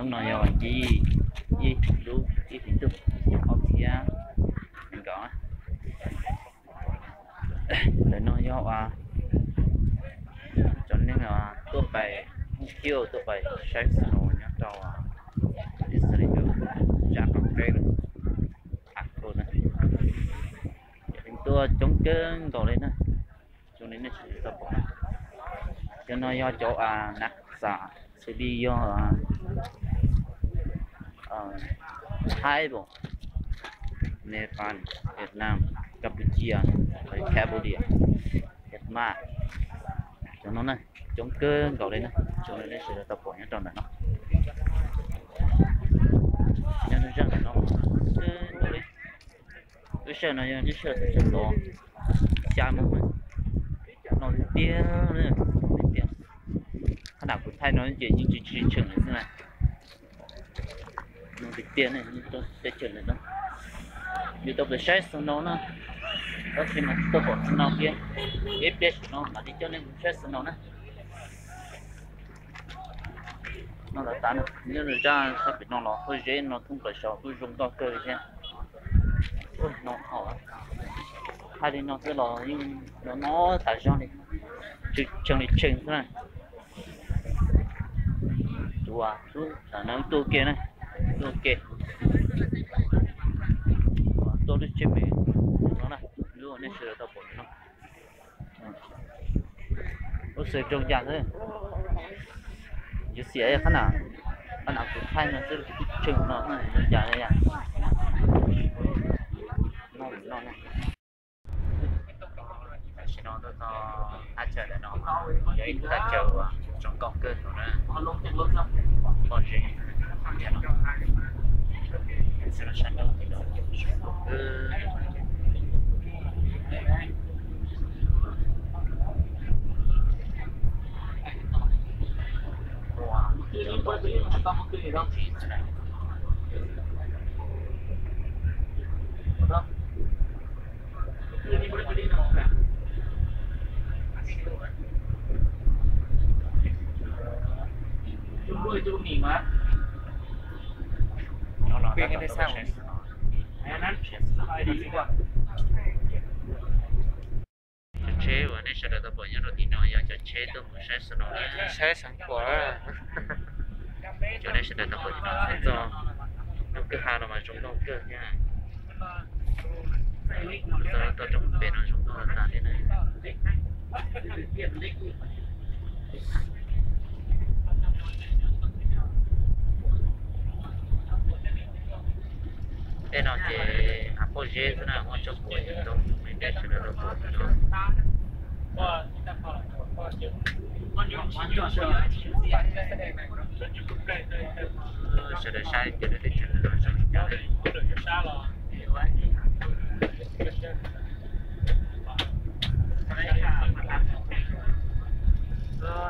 No yog ib, ib lub ib hlis ntuj xyoo ob txhiab nees nkaum. Ntawm no yog uas cov neeg tuaj pais, hu kiu tuaj pais saib snow nyob rau Iceland, zaj qaum teb Akureyri. Cov neeg tuaj coob kawg nkaus li na. Cov neeg nej tsis tau pom na. Cov no yog cov uas nav xas xws li yog Thaib, Nepal, Vietnam, Cambodia, Cambodia, Myanmar. Cov no na, coob kawg nkaus li na. Cov no nej sawv daws tau pom nyob rau ntawm no. Nyob zaj ntawm no kawg nkaus li. Lub sij hawm no yog lub sij hawm thaum sawv tod xya moo, no tiag tiag, no tiag tiag. Qhov nam kuv thaij no ces yeej tsis tshee lawm xwb na. No tiag tiag, teb chaws lawm no. Yus tau pais saib snow na, tab sis mas tsis tau pom snow kiag. Ib pliag saum no mam li coj nej mus saib snow na. No lawv tas nyob zaj sab pem no los pob zeb no thoob plaws saud kuj zoo nkauj kawg li thiab. No hais li no xwb los yeej no no tas zog li, tshee li tshee xwb na. Tus uas tub tam no tuaj ke na, tuaj ke, tuaj lub tsheb me no na, lub nej sawv daws tau pom no. Ua xwm zoo cas xwb. Yuav xiam qhov na, qhov na kuv thaij no xwb, tshee no zoo cas li yam. No no na. Tam sim no tuaj txog thaj chaw ntawm no, yog ib lub thaj chaw uas zoo nkauj kawg nkaus na. Pob zeb, sab nraud zoo nkauj kawg. Cov tsheb uas nej sawv daws tau pom nyob rau tim no yog cov tsheb tuaj mus saib snow na. Saib snow. Cov nej sawv daws tau pom tim no txog lub kwj ha no mas zoo nkauj kawg thiab. Txog roob pem no zoo nkauj tas li na. Tej no ces hav pob zeb xwb na, muaj tsob puam zoo li nej sawv daws tau pom no. Sawv daws saib cov lawv teb chaws no zoo li cas.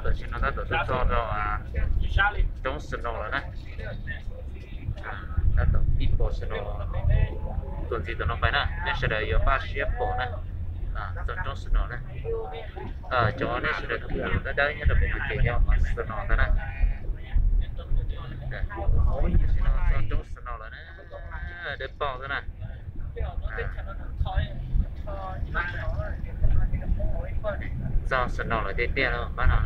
Tam sim no tab tom tuaj txog rau roob snow lawm na. Tab tom pib pom snow, txuas ntxiv tom no pais na, nej sawv daws yuav npaj siab pom na. Txog roob snow na. Cov nej sawv daws tau pom dawb dawb nyob rau pem no ces yog snow ntag na. Txog roob snow lawm na, dawb paug xwb na. Txog snow lawm tiag tiag lauj, pab no.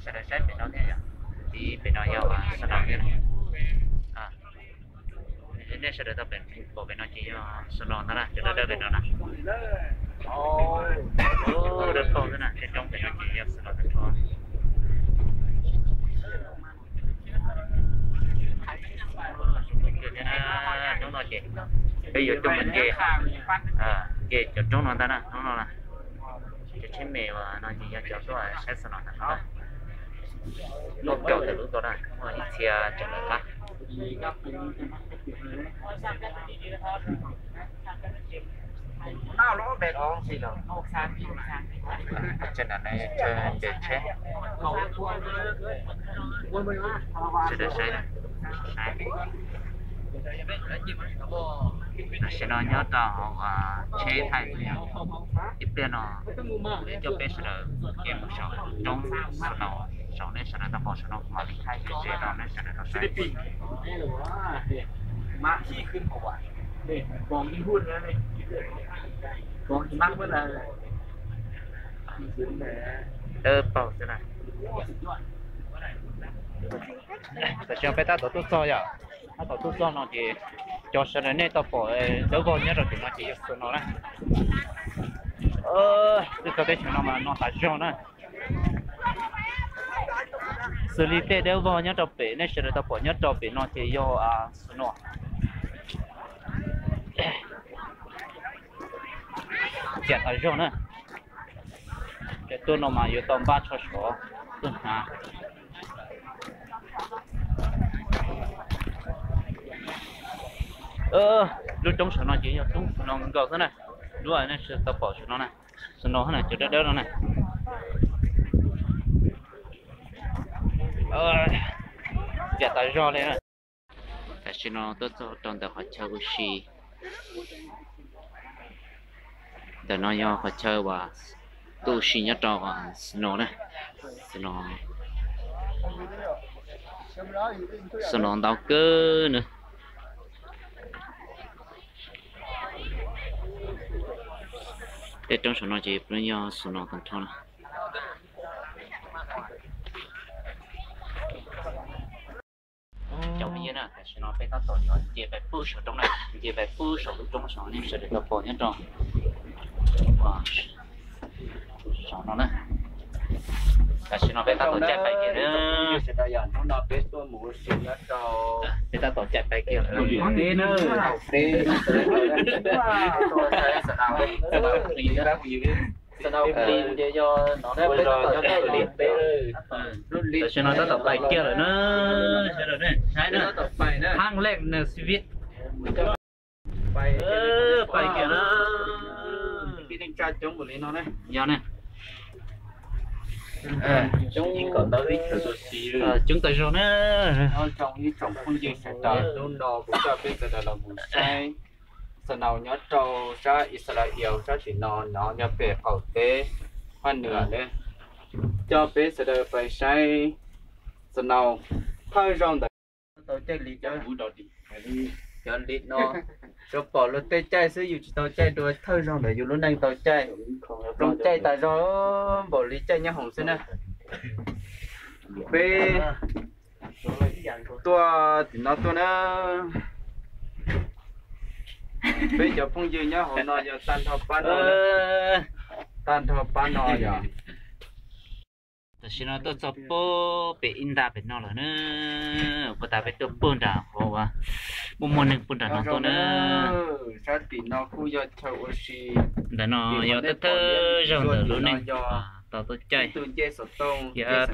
Sawv daws saib pem no thiab yom, tiv pem no yog snow thiab. Nej sawv daws tau pom pem no ces yog snow ntag na, cov dawb dawb pem no na. Dawb paug xwb na, tej roob pem no ces yog snow tag nrho. Roob no ces peb yuav coj mus nce, nce cov roob no ntag na, roob no na. Cov tsheb me uas no ces yog cov tuaj saib snow ntag na. Lub kaum tawm lub tuaj na, muaj ib txhia tseem lawv qab. Tseem na, chaw nce tsheb. Sawv daws saib, saib. Tam sim no nyob rau hauv tsheb thaij video, ib pliag no kuv yuav coj peb sawv daws mus saum roob snow, saum nej sawv daws tau pom saum no kuv mam li thaij ze ze rau nej sawv daws tau saib. Dawb paug xwb na. Tam sim no peb tab tom tuaj txog yom, tab tom tuaj txog no ces cov sawv daws nej tau pom dawb vog nyob rau pem no ces yog snow na. Tuaj txog teb chaws no mas no tas zog na. Xws li tej dawb vog nyob rau pem nej sawv daws tau pom nyob rau pem no ces yog snow. Ntxias tas zog na. Cov tuaj no mas yuav tau npaj tsho sov tuaj hnav. Lub roob saum no ces yog roob snow nkaus xwb na. Lub nej tau pom saum no na, snow na, cov dawb dawb no na. Ntxias tas zog li na. Tam sim no tuaj txog rau ntawm qhov chaw ua si. Ntawm no yog qhov chaw uas tuaj ua si nyob rau snow na. Snow, snow ntau kawg na. Tej roob saum no ces yog snow tag nrho na. Cov phooj ywg na, tam sim no peb tab tom yuav nce pais pub saum roob na, nce pais pub saum lub roob saum nej sawv daws tau pom nyob rau saum no na. Tam sim no peb tab tom caij pais kiag na. Peb tab tom caij pais kiag lawm. Tam sim no tab tom pais kiag lawm na, sawv daws saib na, thaj lej na xib vib. Pais kiag na. Yog ne, coob tas zog na. Ib tsoom phooj ywg sawv daws, hnub no kuv coj peb sawv daws los mus saib snow nyob rau sab Israel sab tim no, no nyob pem qaum teb Haj Nws ne. Coj peb sawv daws pais saib snow thawj zaug ntawd tau caij li cov, cov li no, tsuas pom luag tej caij xwb, yus tsis tau caij dua, thawj zaug ntawd yus lub neej tau caij. Zoo caij tas zog npaum li caij nyob hoom xwb na. Peb tuaj tim no tuaj na. Peb cov phooj ywg nyob hauv no yog tag nrho pab no, tag nrho pab no yog. Tam sim no tuaj txog pem ib nta pem no lawm na. Puag ta peb tuaj puag nram hauv, muaj muaj neeg puag nram no tuaj na. Sab tim no kuj yog chaw ua si. Ntawm no yog thawj thawj zaug ntawm lub neej tau tuaj caij, yog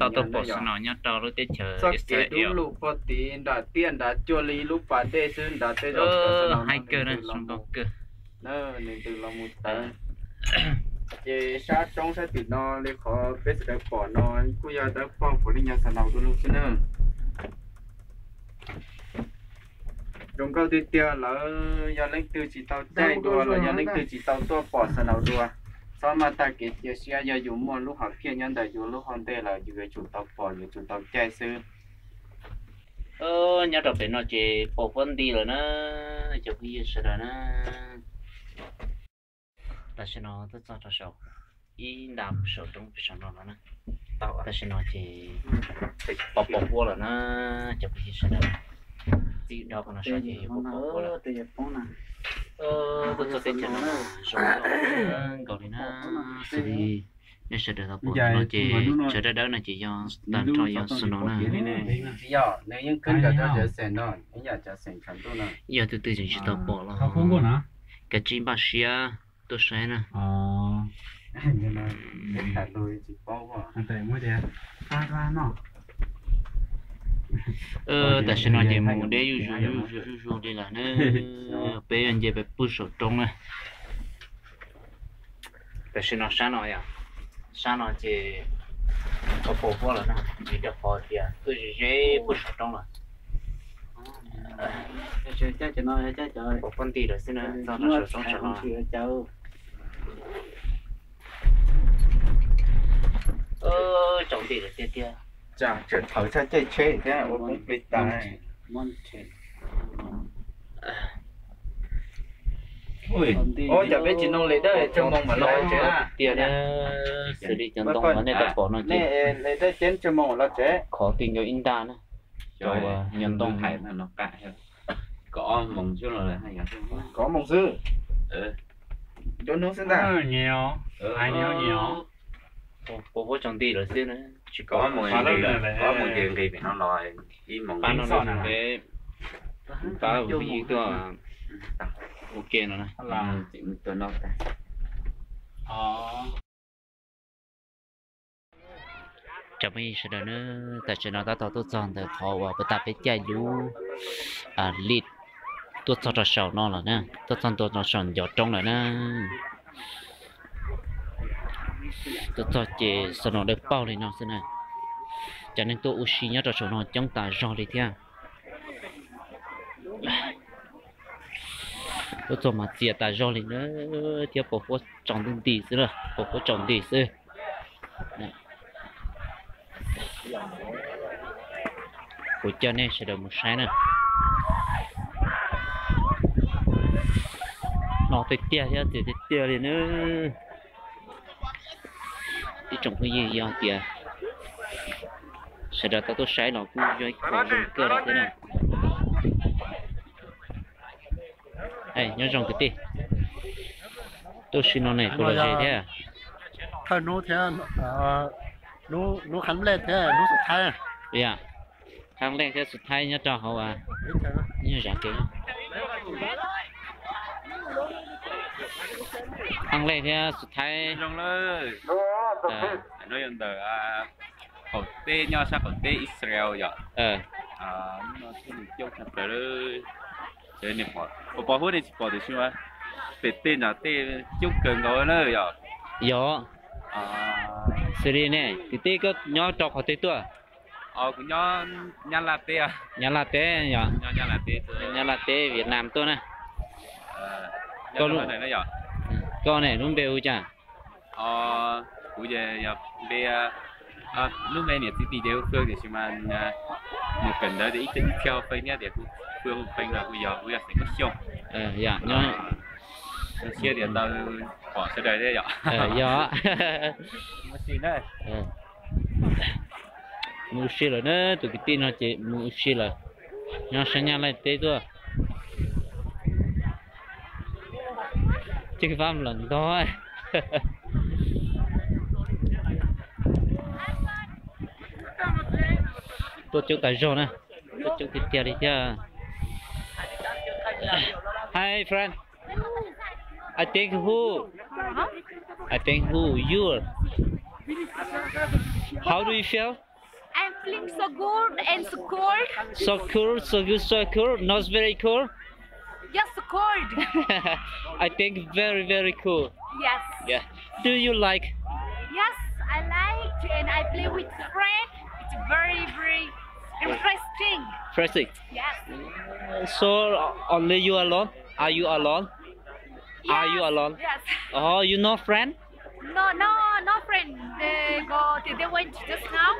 tau tuaj pom snow nyob rau lub teb chaws Israel. Lub lug puag tid nram tiaj nrad cuag li ib lub pas dej xwb nrad tej zaum. Haib kawg na, zoo nkauj kawg. Nws ntws los mus tawv. Ces sab roob sab tim no li qhov peb sawv daws pom no kuj yog dawb paug puav leej yog snow du lug xwb na. Zoo nkauj tiag tiag, lawv yog leej twg tsis tau caij dua los yog leej twg tsis tau tuaj pom snow dua, txhob maj tag kev cia siab, yog yus muaj lub hom phiaj nyob ntawm yus lub hauv ntej lawm yus yuav tsum tau pom, yuav tsum tau caij xwb. Nyob rau pem no ces pom huab nti lawm na, cov phooj ywg sawv daws na. Tam sim no tuaj txog rau saum ib nta saum roob pem saum no no na. Tam sim no ces pom pom huab lawm na, cov phooj ywg sawv daws. Txij dhau qhov no saud ces yuav pom pom huab lawm. Tuaj txog teb chaws no zoo nkauj nkaus li na, xws li nej sawv daws tau pom no ces cov dawb dawb no ces yog tag nrho yog snow na. Yog tus twg tseem tsis tau pom los kav tsij npaj siab tuaj saib na. Tam sim no ces mus deb zuj zus zuj zus zuj zus li lawm na. Peb yuav nce pem pug saum roob na. Tam sim no sab no yom, sab no ces tau pom huab lawm na, vim rau qhov tias tuaj ze ze pug saum roob lawm. Ua poj nti lawm xwb na, txog rau saum roob saum no. Tsaus nti lawm tiag tiag. Tsam tseem thawv tshaj caij tsheb thiab ua poob plig tas. Ua cas peb tsis noog le dawb tsawg moos mam los tsev tiag na. Xws li cov ntoo uas nej tau pom no ces le dawb tsawg moos los tsev, khov ti nkaus ib nta na. Cov uas nyuag ntoo no, kaum ob moos xwb, kaum ob moos xwb, cov hnub xwb ntag. Pos huab tsaus nti lawm xwb na. Tsis pom, kaum ob moos ces nqis pem no los ib moos pab no peb pab ib tuaj ua ke no na. Cov phooj ywg sawv daws na, tam sim no tab tom tuaj txog ntawm qhov uas puas tas peb caij lub lis tuaj txog rau saum no lawm na, tuaj txog ntua rau saum ncov roob lawm na. Tuaj txog ces snow dawb paug li no xwb na. Cov neeg tuaj ua si nyob rau saum no coob tas zog li thiab. Tuaj txog mas txias tas zog li na, thiab pos huab tsaus ntuj nti xwb na, pos huab tsaus nti xwb. Kuv coj nej sawv daws mus saib na. No tiag tiag thiab txias tiag tiag li na. Ib tsoom phooj ywg, yog tias sawv daws tau tuaj saib los kuj yog ib qho zoo kawg li thiab na. Nyob zoo kwv tij, tuaj ua si no ne puas lom zem thiab? Thawj hnub thiab, hnub qhab nplej thiab hnub xub thaib. Qhab nplej thiab xub thaib nyob rau hauv, qhab nplej thiab xub thaib. Qaum teb nyob sab qaum teb Israel yom. Coob tshaj plaws. Pos huab nej tsis pom tiam sis mas pem tej nram tej coob kawg nkaus na yom. Yog. Xws li ne, kwv tij koj nyob rau qhov twg tuaj? Kuv nyob Nyab Laj teb. Nyab Laj teb yog. Nyab Laj teb, Vietnam tuaj na. Koj ne lub npe hu cas? Kuv yog npe, lub npe niam txiv tis ces hu Fwj tiam sis mas mus kawm ntawv ces ib txhia hu Feej thiab tias hu Fwj hu Feej los kuj yog, kuv yog xeem Muas Xyooj. Zoo siab tias tau pom sawv daws thiab yom. Yog. Mus ua si lawm na, tus kwv tij no ces mus ua si lawm. Nyob sab Nyab Laj teb tuaj. Ceev faj nplees ntog. Tuaj coob tas zog na, tuaj coob tiag tiag li thiab. Hi friend, I think who, I think who you are. How do you feel? I'm feeling so good and so cold. So cool, so good, so cool. Not very cool. Just cold. I think very, very cool. Yes. Yeah. Do you like? Yes, I like and I play with friend. It's very, very interesting. Interesting. Yes. So only you alone? Are you alone? Are you alone? Yes. Oh, you no friend? No, no, no friend. They go, they, they went just now,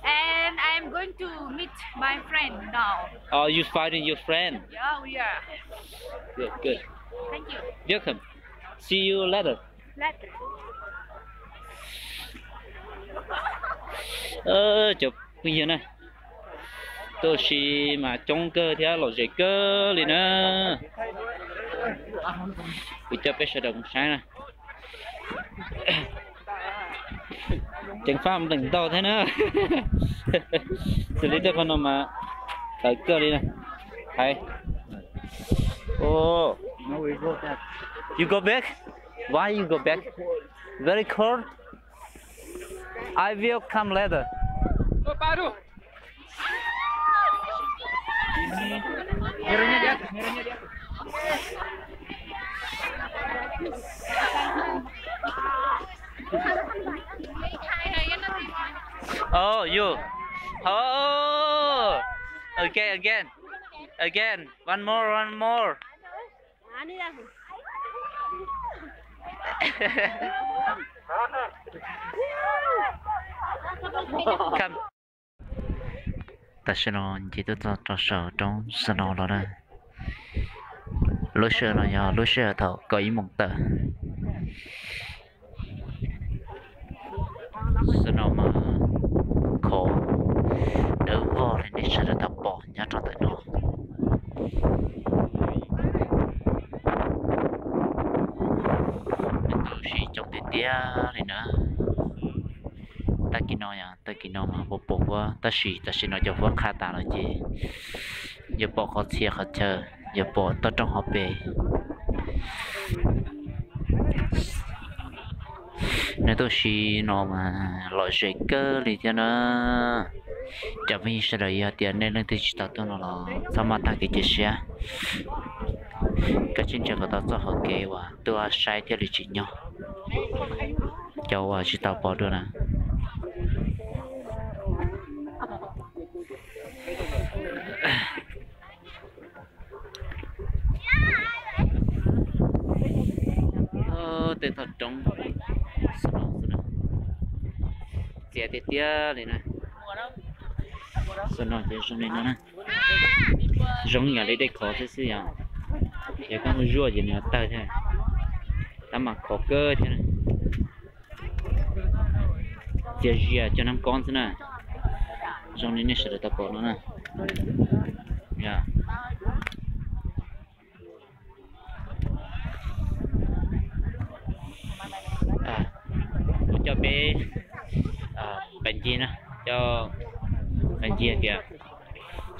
and I'm going to meet my friend now. Oh, you finding your friend? Yeah, we are. Good, good. Thank you. Welcome. See you later. Later. Cov phooj ywg na, tuaj ua si mas coob kawg thiab lom zem kawg li na. Kuv coj peb sawv daws mus saib na. Ceev faj nplees ntog thiab na. Xws li tej qhov no mas tawv kawg li na. Hais. Oh. You go back? Why you go back? Very cold. I will come later. Oh, you. Oh, again, again. Again, one more, one more. Tam sim no nce tuaj txog rau saum roob snow los na. Lub sij hawm no yog lub sij hawm thaum kaum ib moos tawm. Snow mas khov dawb vog li nej sawv daws tau pom nyob rau ntawm no. Nws tu siab coob tiag tiag li na. Tag kis no yog tag kis no mas pos pos huab tab sis tam sim no cov huab qha tas lawm ces yuav pom qhov txhia qhov chaw, yuav pom toj roob hauv pes. Nws tu siab no mas lom zem kawg li thiab na. Cov phooj ywg sawv daws yog tias nej leej twg tsis tau tuaj no los txhob maj tag kev cia siab. Kav tsij ntsia kom tau txoj hauv kev uas tuaj saib thiaj li tsim nyog. Cov uas tsis tau pom dua na. Tej toj roob, txias tiag tiag li na. Xwb no ces zoo li no na. Zoo yam li dej khov xwb xwb yom. Yog koj mus zuaj ces nws tawg thiab, tab mas khov kawg thiab. Txias zias cov neeg koob xwb na. Zoo li nej sawv daws tau pom no na. Kuv coj peb pais ncig na, coj pais ncig tias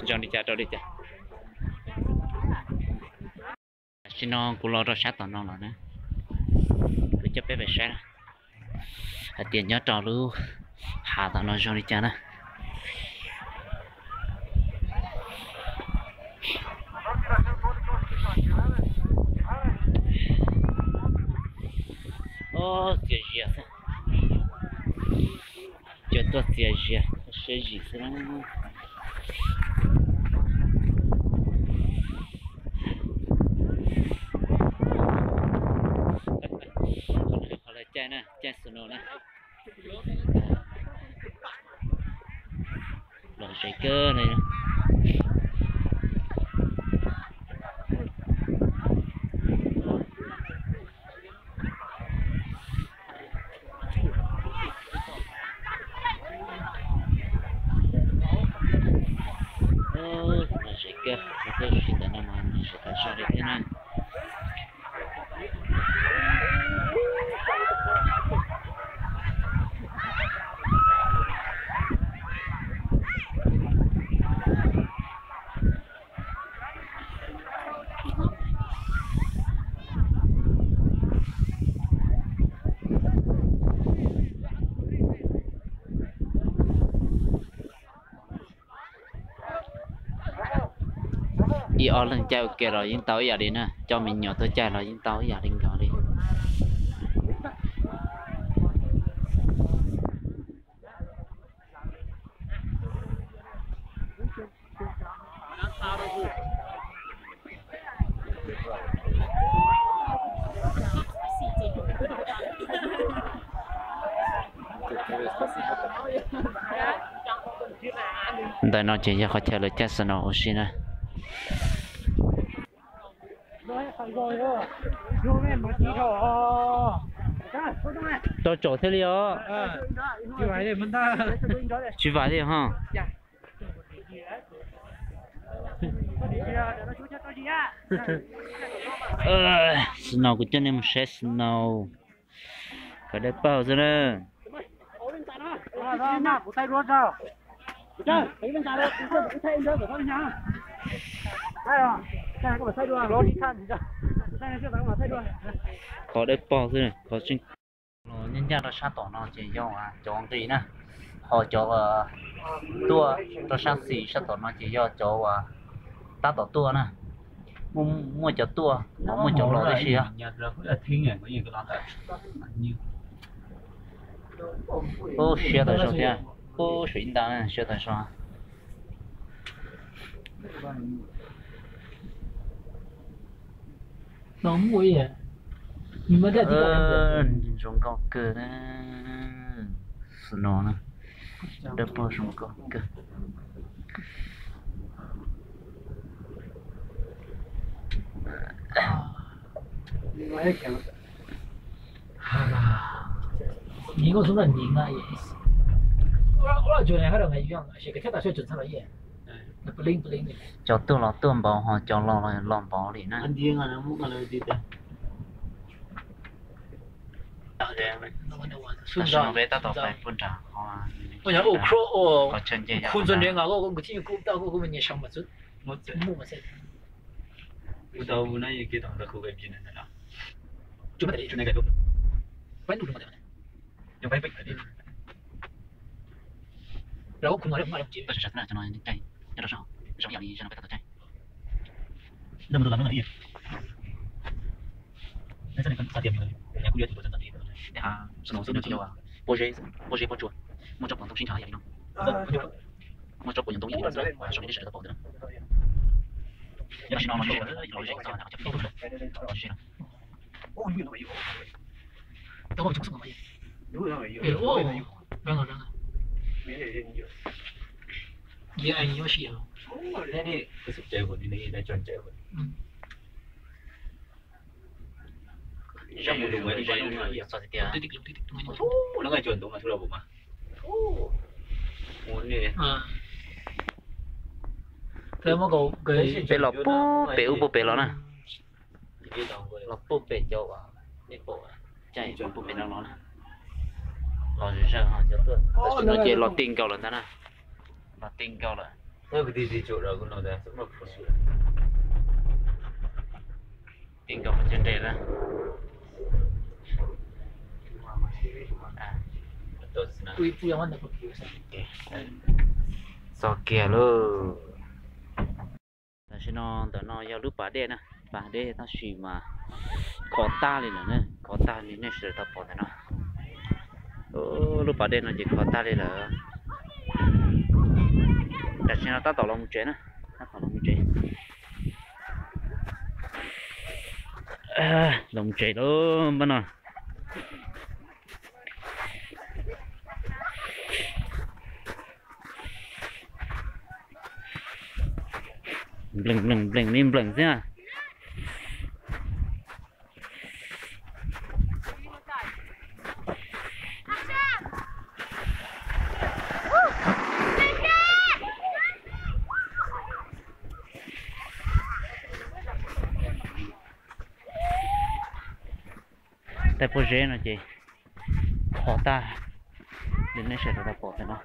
zoo li cas rau li cas. Tam sim no kuv los rau sab tom no lawm na, kuv coj peb pais saib na, hais tias nyob rau lub hav tom no zoo li cas na. Txias zias xwb, cov tuaj txias zias siab zim xwb na. Qhov lawv caij na, caij snow na. Lom zem kawg li. Lom zem kawg, kuv tuaj sim ntawm no mas lom zem tag zog li thiab na. Ib ob leeg caij ua ke los yeej tau ib yam li na, coj me nyuam tuaj caij los yeej tau ib yam li nkaus li. Ntawm no ces yog qhov chaw lawv caij snow ua si na. Rau tsom thiaj li os. Tsis vam li ho. Snow, kuv coj nej mus saib snow. Kom dawb paug xwb na. Qhov dawb paug xwb, qhov tseeb. Los nyob ncaj rau sab tom no ces yog cov nqis na, ho cov tuaj rau sab xis sab tom no ces yog cov uas tab tom tuaj na. Muaj cov tuaj ho muaj cov los tib si. Ub, siab tag zog thiab. Ub, suav ib nta siab tag zog. No muaj ib yam, nws muaj dab tib zoo nkauj kawg na. Snow na, dawb paug zoo nkauj kawg. Cov tuaj los tuaj npaum ho cov los los npaum li na. Tam sim no peb tab tom pais puag nram qhov chaw nce, tab sis no peb tab tom caij. Pob zeb, pob zeb pob tsuas, muaj tsob puas ntoo sib ntshav yam li no. Muaj tsob puas nyuag ntoo yam li no, sawv daws sawv daws tau pom ntawm no. Tam sim no los ze, los ze txog cov pem no. Txog tiag tiag. Peb los puag pem ub puag pem los na. Los puag pem cov, caij puag pem no los na. Los zom zaws cov tuaj. Tam sim no ces los ti nkaus lawm ntag na. Los ti nkaus lawm. Ti nkaus qhov chaw nres lawm. Txog kiag lauj. Tam sim no ntawm no yog lub pas dej na, pas dej tab sis mas khov tag li lawm na, khov tag li nej sawv daws tau pom ntawm no. Lub pas dej no ces khov tag li lawm. Tam sim no tab tom los mus tsev na, tab tom los mus tsev. Los mus tsev lauj npab no. Nplees nplees nplees li nplees xwb na. Tej pob zeb no ces khov tag li nej sawv daws tau pom ntawm no.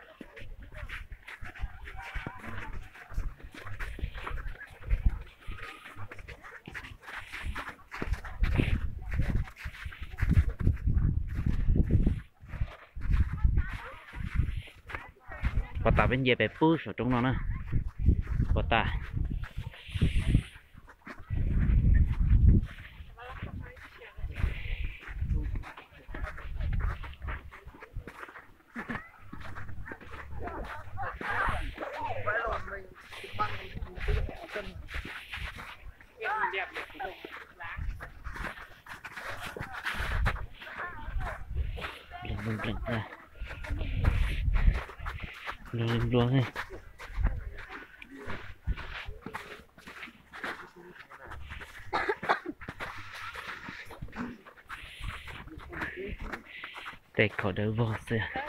Pov tas peb nce pem pub saum roob no na. Pov tas. Tej khaub dawb vog xwb.